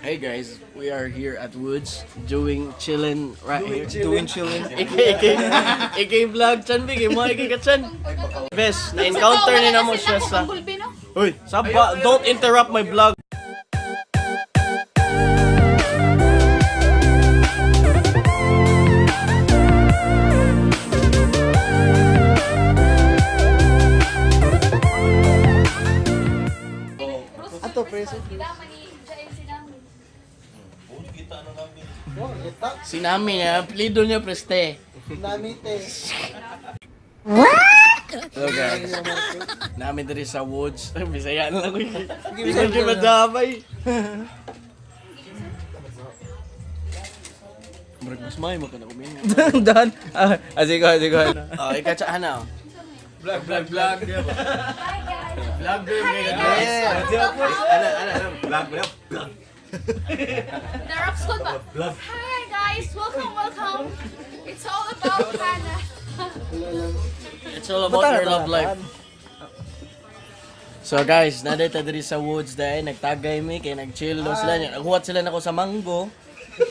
Hey guys, we are here at Woods doing chillin' right here. Doing chillin'. Ikay, ikay, ikay vlog chan, bigay mo, ikay ka chan. Bes, na-encounter ni na mo siya sa... Uy, saba, don't interrupt my vlog. Ato preso. Sinami niya, plido niya preste. Namite. Hello guys. Namin diri sa Woods. Bisaya na lang ko. Hindi ko dyan madamay. Murag mas may mo ka na kuminga. Dan. Ah, sige, sige. Oh, ikaw tsa hana. Vlog, vlog, vlog. Vlog, vlog, The rap squad ba? Hi guys! Welcome, welcome! It's all about Hannah. It's all about your love life. So guys, naday ta diri sa woods dahil nagtagay mi kay nagchill daw sila niya. Naghuwat sila nako sa mango.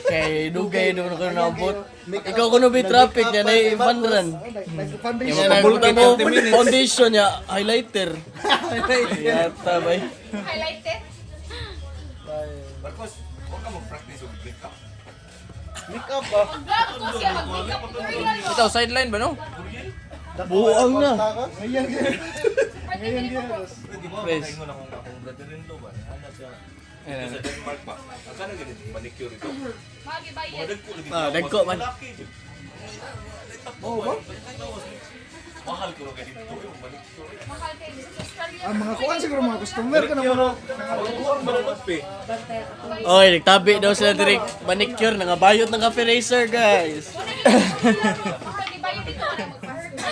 Kay dugay do ko naabot. Ikaw kuno bi traffic niya nay fun run. Nag-foundation. Yung mo foundation niya highlighter. Yata bay. Highlighted. Marcos, huwag ka mag-practice og makeup. Make up ba? Mag-vlog ko siya, mag-makeup tutorial mo. Ito, sideline ba no? Buang na. Ngayon Pwede ko po. Di ba, makaingon akong akong brother-in-law ba? Hanap siya. Dito sa Denmark ba? Ang kana ganit manicure ito. Magibayad. Dagko lagi. Ah, dagko man. Oh, ba? Mahal ko ro ganito yung manicure. Mahal kayo sa Australia. Ang mga kuan siguro mga customer ka na mga Kuan ba na pe? Oy, nagtabi daw sila diri manicure nangabayot ng cafe racer guys. Mahal gibayad dito wala magpa-haircut.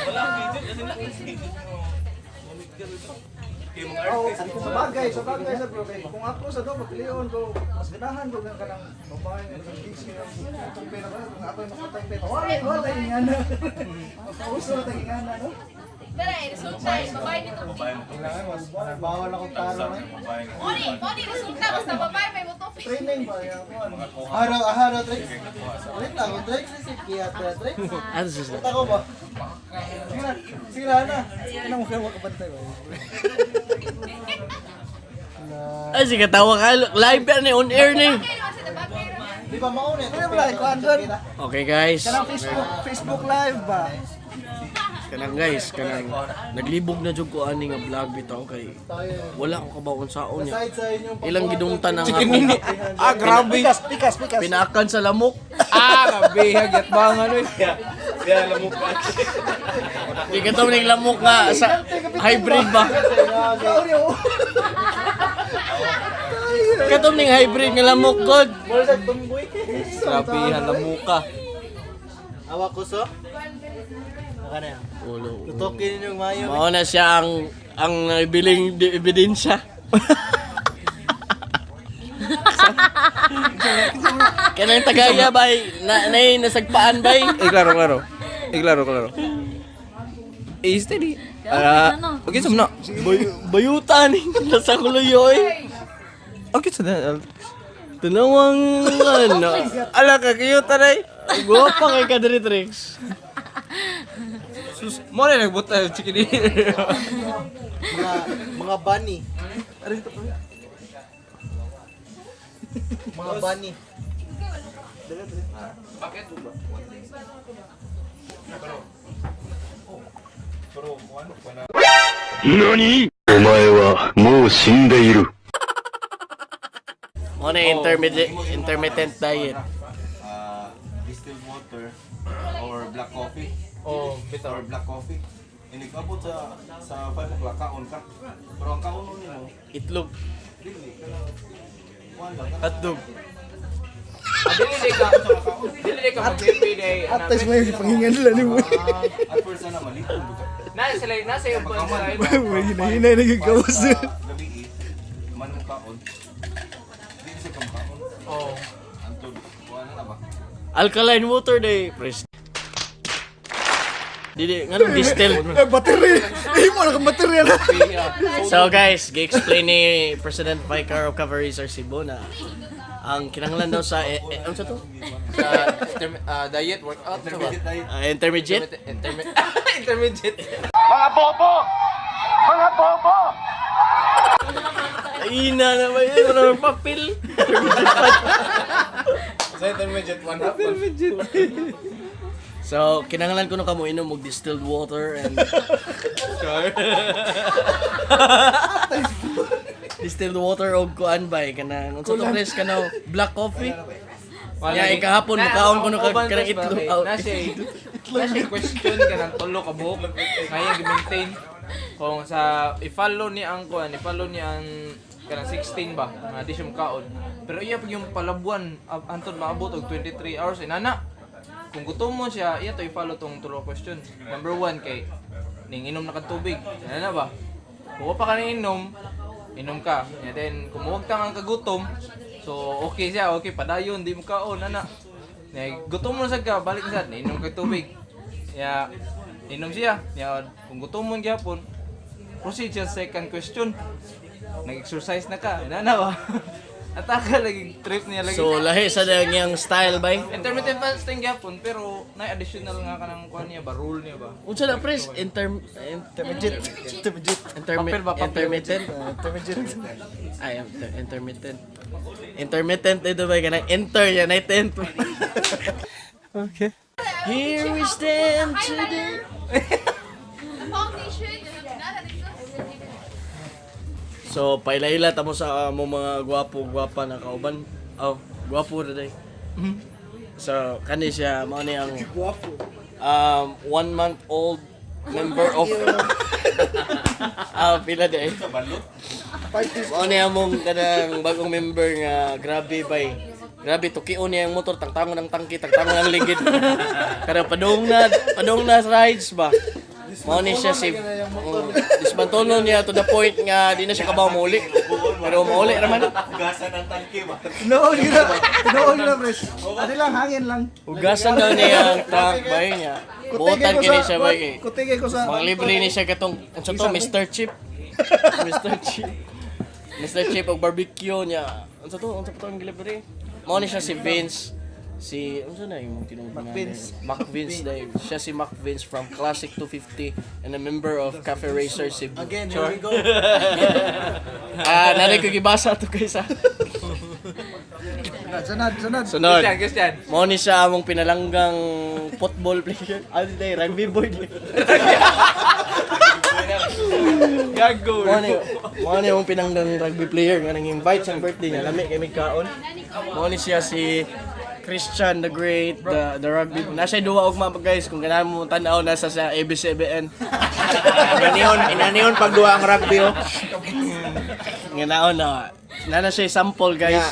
Kay mga artist. Sa bagay sa bro kay kung ako sa do pagpilion ko mas ganahan ko nga kanang babae nga kanang gigs nga itong pera ko kung ako yung makatang pera wala wala ingana. Mapauso na tayong ingana no. Dara, eh, resulta eh. Babae nito. Kailangan mas bawal akong taro eh. Moni, moni, resulta. Basta babae may motopi. Training ba ya kuan. Araw araw tricks. Ulit lang ako tricks isip kiya tricks. Ano sila? Ako ba? Sige na, sige na, ana. Ano mo kaya makabantay ba? Ay, sige, tawa ka. Live yan eh, on air ni. Bagay naman sa bagay naman. Di ba mauna? Di ba kuan doon? Okay guys. Kanang Facebook, Facebook Live ba? Kanang guys, kanang naglibog na jud ko ani nga vlog bitaw kay wala ko kabaon saon niya. Aside sa inyong Ilang gidungtan ang akong Ah, grabe. Pikas, pikas, pikas. pinakan sa lamok. Ah, grabe. Hagyat ba nga no? Di ka ning lamok nga sa hybrid ba? Sorry, oh. Katong ning hybrid nga lamok god. Mura sa tumboy. Grabe, halamuka. Awak ko so. Aka na yan. Ulo. Tutokin ninyong mayo. Mao na siya ang naibiling ebidensya. Kanang tagaya bay, na, nay nasagpaan bay. Eh, klaro, klaro. Eh, klaro, klaro. Eh, steady. Ah, okay, sumna. Bayutan nasa kuloy. Okay, sa na. Tunawang ano. Ala ka cute aray. Guwapa kay ka diri Trix. Sus, mo na nagbuta yung chicken. Mga mga bunny. Mga bunny. 何お前はもう死んでいる。 Mo na intermittent diet. Ah, distilled water or black coffee. Oh, Or black coffee. Inig abot sa 5 o'clock kaon ka. Pero ang kaon nimo, Itlog. dili kanang kuan lang. Hotdog. Dili ka. Dili ka mag-everyday. Atas mo yung panghingan nila ni mo. At first na malito. Nasa sila, nasa yung punchline. Hinahinay nagagawas. Sa gabi eh, man mo kaon. Dili siya kang kaon. Oh. Antod, kuan na ba? Alkaline water day, pres. Dili nganong distilled. Eh, battery. Eh, mo na kang battery na. So guys, gi-explain ni President Vicar of Cavaries Cebu na Ang kinahanglan daw sa ano sa to? Sa diet, workout, sa ba? Intermediate. Intermediate. Ay, na naman yun. Wala nang papel. Sa intermediate, one half. Intermediate. So, kinahanglan ko na kamo inom og distilled water and Sure. Distilled water og kuan bay kanang unsa to, Chris, kanang black coffee. Yeah, ikahapon, mukaon ko no kag kanang itlog out. Na siya question kanang tulo ka buhok. Ngayon gi-maintain kung sa i-follow ni ang kuan, i-follow ni ang kanang 16 ba, nga di siya mukaon. Pero iya pag yung palabuan antod maabot og 23 hours inana. Kung gutom mo siya, iya to i-follow tong tulo ka question. Number 1 kay ning inom na kag tubig. Inana ba? Kung wa pa ka inom, inom ka. And then kung muwag ka nga kagutom, so okay siya, okay padayon, di mo kaon ana. Ne, gutom mo sad ka, balik sad, inom kag tubig. Ya, inom siya. Ya, kung gutom mo gyapon, proceed siya sa second question. Nag-exercise na ka, inana ba? Ataka lagi trip niya lagi. So, lahi sa dayang iyang style bay. Intermittent fasting gyapon pero na additional nga kanang kuan niya ba, rule niya ba? Unsa na, Pres? Intermediate. Intermediate. Papel ba, papel? Intermittent. Intermediate. Ay, intermittent. Intermittent ito ba? Kanang enter yan ay tent. Okay. Here we stand today. The foundation, nana dito. So, pailaila tamo sa among mga gwapo, gwapa na kauban. Oh, gwapo ra day. So, kani siya mao ni ang Guwapo. 1 month old member of pila day. 5 days. Mao ni among kanang bagong member nga grabe bay. Grabe tukion niya ang motor, tangtangon ang tangki, tangtangon ang ligid. Kada padung na sa rides ba. Mao ni siya si dismantulo niya to the point nga di na siya kabaw mauli. Pero mauli ra man. Hugasan ang tangke ba? Tinuod yun na. Tinuod yun na, pres. Adi lang, hangin lang. Hugasan daw niya ang tank bay niya. Buotan kini siya bay. Eh. Kutigay ko sa... Mga libre ni siya katong unsa to, Mr. Chip. Mr. Chip. Mr. Chip og barbecue niya. Unsa to? Unsa pa to ang gilibre? Mao ni siya si Vince. Si unsa na imong tinuod nga? Mac Vince. Mac Vince dahil. Siya si Mac Vince from Classic 250 and a member of Cafe Racer Cebu. Again, here we go. Ah, nanay ko gibasa to kaysa. Sunod, sunod. Sunod. Christian, Christian. Mao ni siya among pinalanggang football player. Ah, di, rugby boy. Gago. Mao ni among pinanggang rugby player nga nang invite sa birthday niya. Lami kay kaon. Mao ni siya si Christian the Great, the rugby. Nasa duwa og mapa guys kung ganahan mo tan-aw nasa sa ABCBN. Inanion, inanion pagduwa ang rugby oh. Nganaon na. Nana siya sample guys. Nga,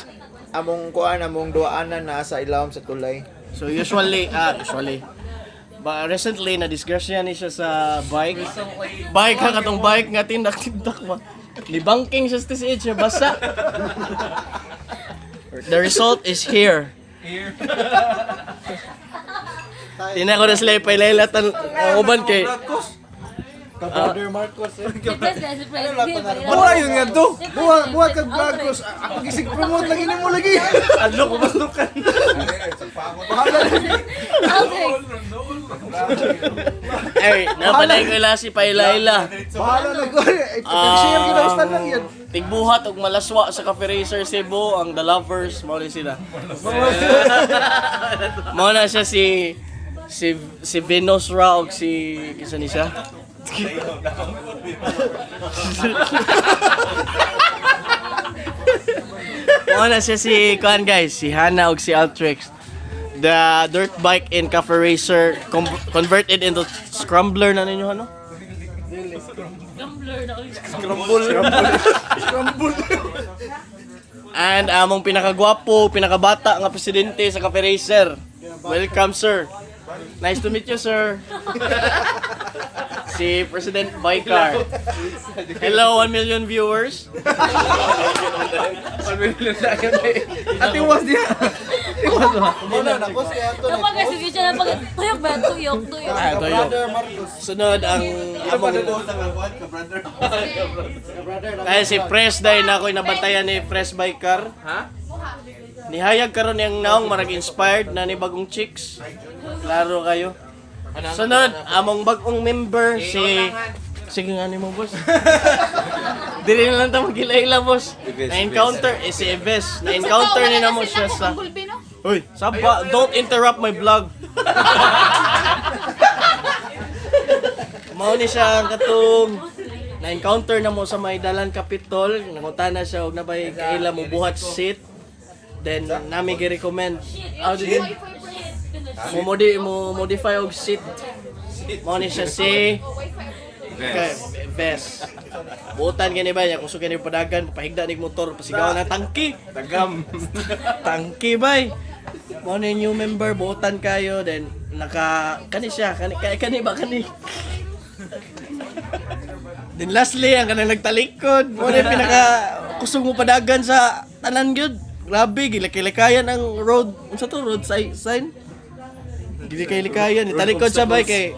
among kuan among duaanan na sa ilawom sa tulay. So usually but recently na disgrasya ni siya sa bike. Bike ha katong bike nga tindak-tindak ba. Ni banking siya sa TCH siya basa. The result is here. Here. Tina ko na sila ipailailatan ang uban kay Ka-brother Marcos eh. Buha yun nga to. Buha, buha kag vlog ko. Ako gisig promote lagi nimo lagi. Adlo ko masdukan. Bahala na. Ay, napalay ko ila si Pailaila. Bahala na ko. Eh, share kita basta lang yan. Tigbuhat og malaswa sa Cafe Racer Cebu ang The Lovers mao ni sila. Mao na siya si Venus Ra og si kinsa ni siya? Mao na siya si kuan guys, si Hana og si Altrix. The dirt bike in Cafe Racer converted into scrambler na ninyo ano? And among pinakagwapo, pinakabata nga presidente sa Cafe Racer. Welcome, sir. Nice to meet you, sir. Si President Bicar. Hello, 1 million viewers. Ate was niya. Tiwas ba? Muna na ko si Anton. Kapag kasi siya na pag tuyok ba? Tuyok, tuyok. Ah, toyo. Brother Marcos. Sunod ang among Ka brother. kaya si Pres dahil na ako'y nabantayan ni Pres Bicar. Ha? Nihayag karon niyang naong marag inspired na ni bagong chicks. Klaro kayo. Sunod, among bagong member si. Sige nga ni mo, boss. Dili na lang ta magila-ila, boss. Na-encounter, eh, si Eves. Na-encounter ni namo siya sa. Gulbi, no? Uy, saba, don't interrupt my vlog. Mao ni siya ang katong na-encounter na mo sa may dalan Capitol, nangutana siya og nabay kaila mo buhat seat. Then nami gi-recommend. Ah, di mo modi mo modify og seat. Mao ni siya si Kay Ves. Buotan gani ba niya kung gani padagan pahigda nig motor pasigaw na tangki. Tagam. Tangki bay. Mo ni new member buotan kayo then naka kani siya kani kani, kani ba kani. Then lastly ang kanang nagtalikod mo ni pinaka kusog mo padagan sa tanan gyud. Grabe gilakilikayan ang road unsa to road sign. Gilakilikayan talikod siya bay kay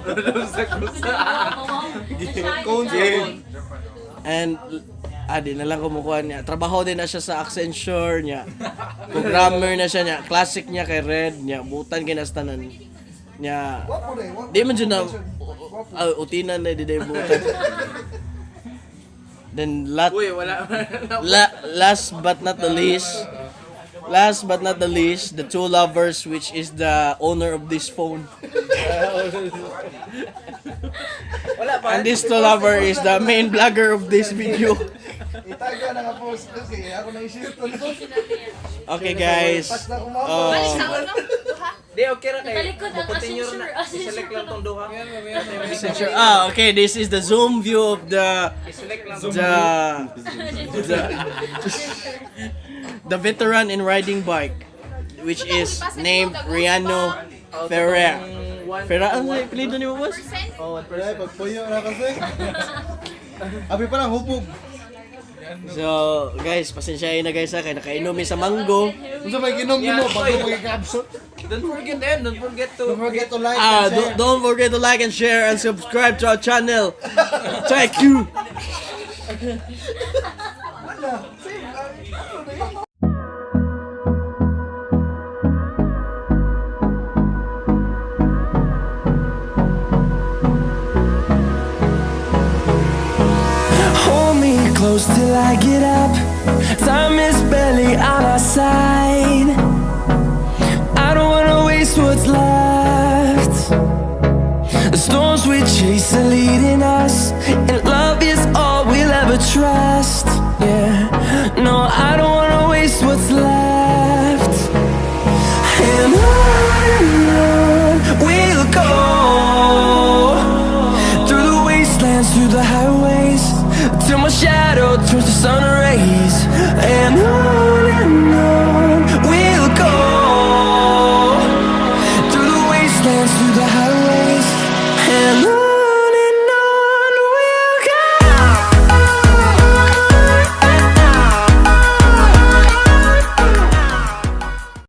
and di na lang kumukuha niya. Trabaho din na siya sa Accenture niya. Programmer na siya niya. Classic niya kay Red niya. Butan ginastanan niya. Wapo na eh, wapo. Di man dyan na utinan na di na butan. Then Uy, wala. last but not the least, last but not the least, the two lovers which is the owner of this phone. Wala pa. And this two lover is the main vlogger of this video. Itaga na nga post kasi ako na i-shoot. Okay guys. Pas na kumama. Oh. Balik sa uno. Duha. Di, okay ra kay. Natalikod ang Mo-continue na. Accenture. I-select lang tong duha. Accenture. Ah, okay, this is the zoom view of the I-select lang. the the veteran in riding bike which is named Riano Ferrer. Ferrer, ano yung apelyido ni mo, boss? Percent. Oh, Ay, pagpuyo na kasi. Abi pa lang hubog. So, guys, pasensyahin na guys ha, kay nakainom mi sa mango. Unsa may ginom mo bago magigabsot. Don't forget eh, don't forget to Don't forget to like Ah, and share. don't forget to like and share and subscribe to our channel. Thank you. Wala. Same. Ay, ano na yun? Hold me close till I get up. Time is barely on our side. I don't wanna waste what's left. The storms we chase are leading us, and love is all we'll ever trust. Yeah, no, I don't wanna waste what's left. And on we'll go through the wastelands, through the highways, till my shadow.